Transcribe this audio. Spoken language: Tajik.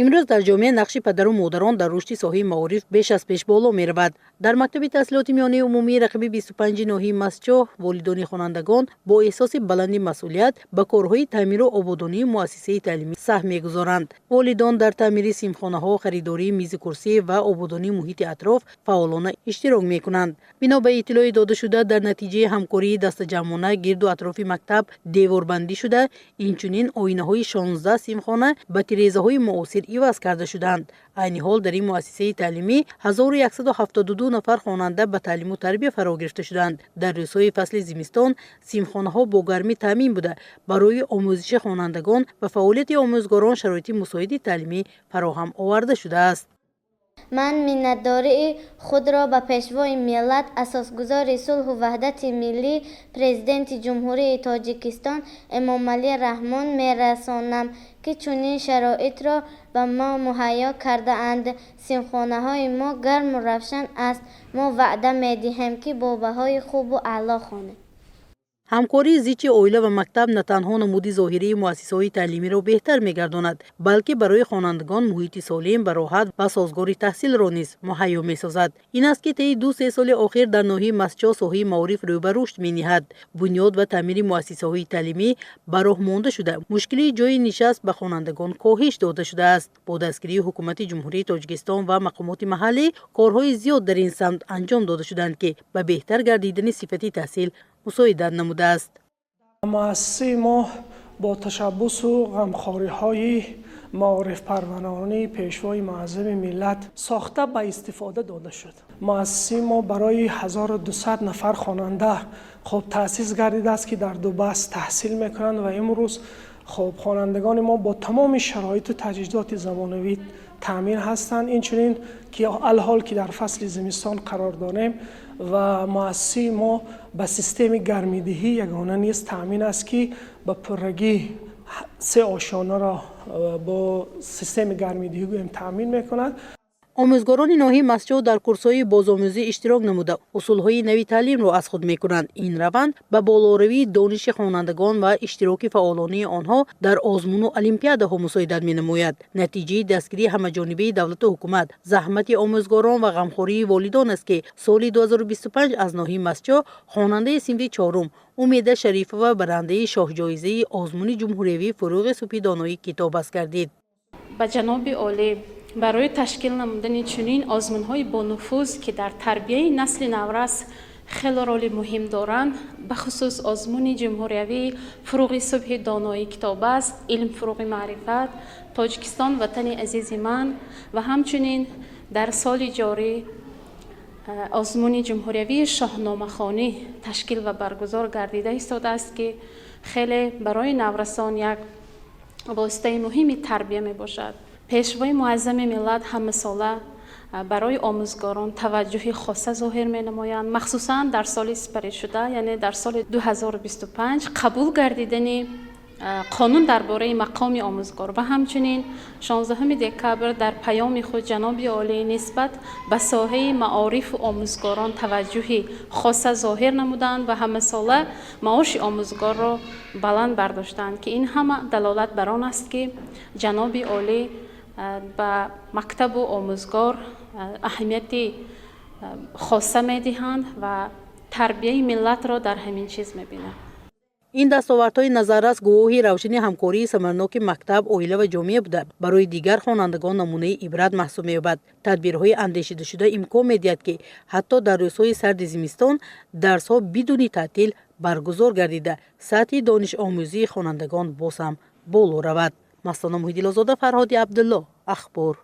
Имрӯз дар ҷомеа нақши падару модарон дар рушди соҳаи маориф беш аз пеш боло меравад. Дар мактаби таҳсилоти миёнаи умумии рақами 25 ноҳияи Мастчоҳ волидони хонандагон бо эҳсоси баланди масъулият ба корҳои таъмиру ободонии муассисаи таълимӣ саҳм мегузоранд. Волидон дар таъмири синфхонаҳо, харидории мизу курсӣ ва ободонии муҳити атроф фаъолона иштирок мекунанд. Бино ба иттилои додашуда, дар натиҷаи ҳамкории дастаҷамъона гирду атрофи мактаб деворбандӣ шуда, инчунин оинаҳои 16 синфхона ба тирезаҳои муосир иваз карда шуданд. Айни ҳол дар ин муассисаи таълимӣ 1172 нафар хонанда ба таълиму тарбия фаро гирифта шуданд. Дар рӯзҳои фасли зимистон синфхонаҳо бо гармӣ таъмин буда, барои омӯзиши хонандагон ва фаъолияти омӯзгорон шароити мусоиди таълимӣ фароҳам оварда шудааст. Ман миннатдории худро ба Пешвои миллат, асосгузори сулҳу ваҳдати миллӣ, Президенти Ҷумҳурии Тоҷикистон Эмомалӣ Раҳмон мерасонам, ки чунин шароитро ба мо муҳайё кардаанд. Синфхонаҳои мо гарму равшан аст. Мо ваъда медиҳем, ки бо баҳои хубу аъло хонем. Ҳамкории зичи оила ва мактаб на танҳо намуди зоҳирии муассисаҳои таълимиро беҳтар мегардонад, балки барои хонандагон муҳити солим, бароҳат ва созгори таҳсилро низ муҳайё месозад. Ин аст, ки таи 2-3 соли охир дар ноҳияи Мастчоҳ соҳаи маориф рӯ ба рушд мениҳад. Бунёд ва таъмири муассисаҳои таълимӣ ба роҳ монда шуда, мушкилии ҷойи нишаст ба хонандагон коҳиш дода шудааст. Бо дастгирии Ҳукумати Ҷумҳурии Тоҷикистон ва мақомоти маҳаллӣ корҳои зиёд дар ин самт анҷом дода шуданд, ки ба беҳтар гардидани сифати таҳсил мусоидат намудааст. Муассисаи мо бо ташаббусу ғамхориҳои маорифпарваронаи Пешвои муаззами миллат сохта ба истифода дода шуд. Муассисаи мо барои 1200 нафар хонанда хуб таъсис гардидааст, ки дар ду баст таҳсил мекунанд ва имрӯз хуб хонандагони мо бо тамоми шароиту таҷҳизоти замонавӣ таъмин ҳастанд. Инчунин ки алҳол ки дар фасли зимистон қарор дорем ва муассисаи мо ба системи гармидиҳӣ ягона низ таъмин аст, ки ба пуррагӣ се ошёнаро бо системи гармидиҳӣ гӯем таъмин мекунад. Омӯзгорони ноҳияи Мастчоҳ дар курсҳои бозомӯзӣ иштирок намуда, усулҳои нави таълимро аз худ мекунанд. Ин раванд ба болоравии дониши хонандагон ва иштироки фаъолонии онҳо дар озмуну олимпиадаҳо мусоидат менамояд. Натиҷаи дастгирии ҳамаҷонибаи давлату ҳукумат, заҳмати омӯзгорон ва ғамхории волидон аст, ки соли 2025 аз ноҳияи Мастчоҳ хонандаи синфи чорум Умеда Шарифова барандаи шоҳҷоизаи озмуни ҷумҳуриявии «Фурӯғи субҳи донои китоб аст» гардид. Ба ҷаноби олӣ барои ташкил намудани чунин озмунҳои бонуфуз, ки дар тарбияи насли наврас хеле роли муҳим доранд, бахусус озмуни ҷумҳуриявии «Фурӯғи субҳи донои китоб аст», «Илм фурӯғи маърифат», «Тоҷикистон ватани азизи ман» ва ҳамчунин дар соли ҷорӣ озмуни ҷумҳуриявии шоҳномахонӣ ташкил ва баргузор гардида истодааст, ки хеле барои наврасон як воситаи муҳими тарбия мебошад. Пешвои муаззами миллат ҳамасола барои омӯзгорон таваҷҷӯҳи хоса зоҳир менамоянд. Махсусан дар соли сипаришуда, яъне дар соли 2025 қабул гардидани қонун дар бораи мақоми омӯзгор ва ҳамчунин 16 декабр дар паёми худ ҷаноби олӣ нисбат ба соҳаи маорифу омӯзгорон таваҷҷӯҳи хоса зоҳир намуданд ва ҳамасола маоши омӯзгорро баланд бардоштанд, ки ин ҳама далолат бар он аст, ки ҷаноби олӣ ба мактабу омӯзгор аҳамияти хоса медиҳанд ва тарбияи миллатро дар ҳамин чиз мебинанд. Ин дастовардҳои назаррас гувоҳи равшани ҳамкории самарноки мактаб, оила ва ҷомеа буда, барои дигар хонандагон намунаи ибрат маҳсуб меёбад. Тадбирҳои андешидашуда имкон медиҳад, ки ҳатто дар рӯзҳои сарди зимистон дарсҳо бидуни таътил баргузор гардида, сатҳи донишомӯзии хонандагон боз ҳам боло равад. Мастона Муҳиддинозода, Фарҳоди Абдулло, Ахбор.